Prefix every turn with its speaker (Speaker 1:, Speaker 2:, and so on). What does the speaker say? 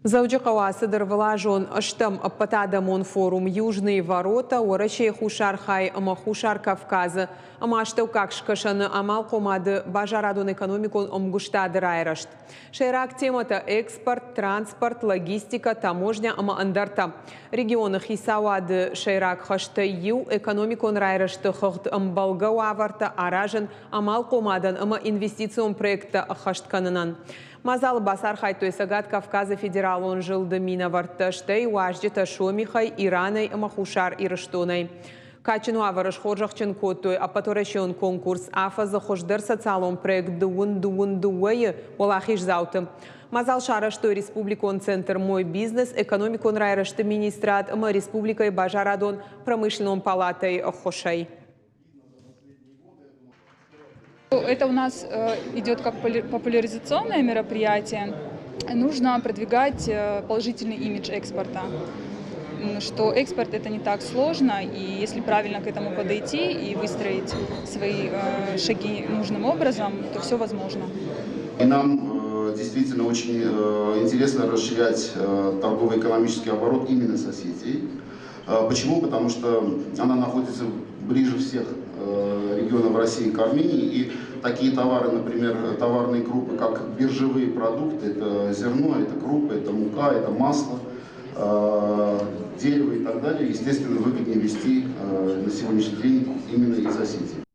Speaker 1: Дзӕуджыхъӕуы ацыд ӕрвылазон ӕстӕм ӕппӕтадӕмон форум Южные ворота Уӕрӕсейы хуссар хайы ӕмӕ Хуссар Кавказы ӕмӕ Астӕуккаг Скӕсӕны амалхъомады базарадон-экономикон ӕмгуыстады райрӕзт. Сӕйраг темӕтӕ экспорт, транспорт, логистикӕ, таможня ӕмӕ ӕндӕртӕ. Регионы хицауады сӕйраг хӕстӕй иу экономикон райрӕзты хыгъд ӕмбӕлгӕ уавӕртӕ аразын амалхъомадӕн ӕмӕ инвестицион проекттӕ ӕххӕст кӕнынӕн. Мадзалы бацархайдтой Цӕгат Кавказы федералон зылды минӕвӕрттӕ, стӕй уазджытӕ Сомихӕй, Иранӕй ӕмӕ Хуссар Ирыстонӕй. Кадджын уавӕры схорзӕхджын кодтой ӕппӕтуӕрӕсеон конкурс Афӕдзы хуыздӕр социалон проект дыууын дыууын дыууӕ-йы уӕлахиздзауты. Мадзал сарӕзтой республикон центр «Мой бизнес», экономикон райрӕзты министрад ӕмӕ республикӕйы базарадон-промышленнон палатӕйы ӕххуысӕй.
Speaker 2: Это у нас идет как популяризационное мероприятие. Нужно продвигать положительный имидж экспорта, что экспорт это не так сложно, и если правильно к этому подойти и выстроить свои шаги нужным образом, то все возможно.
Speaker 3: И нам действительно очень интересно расширять торгово-экономический оборот именно с Осетией. Почему? Потому что она находится ближе всех регионов России к Армении. И такие товары, например, товарные группы, как биржевые продукты, это зерно, это крупы, это мука, это масло, дерево и так далее, естественно, выгоднее везти на сегодняшний день именно из Осетии.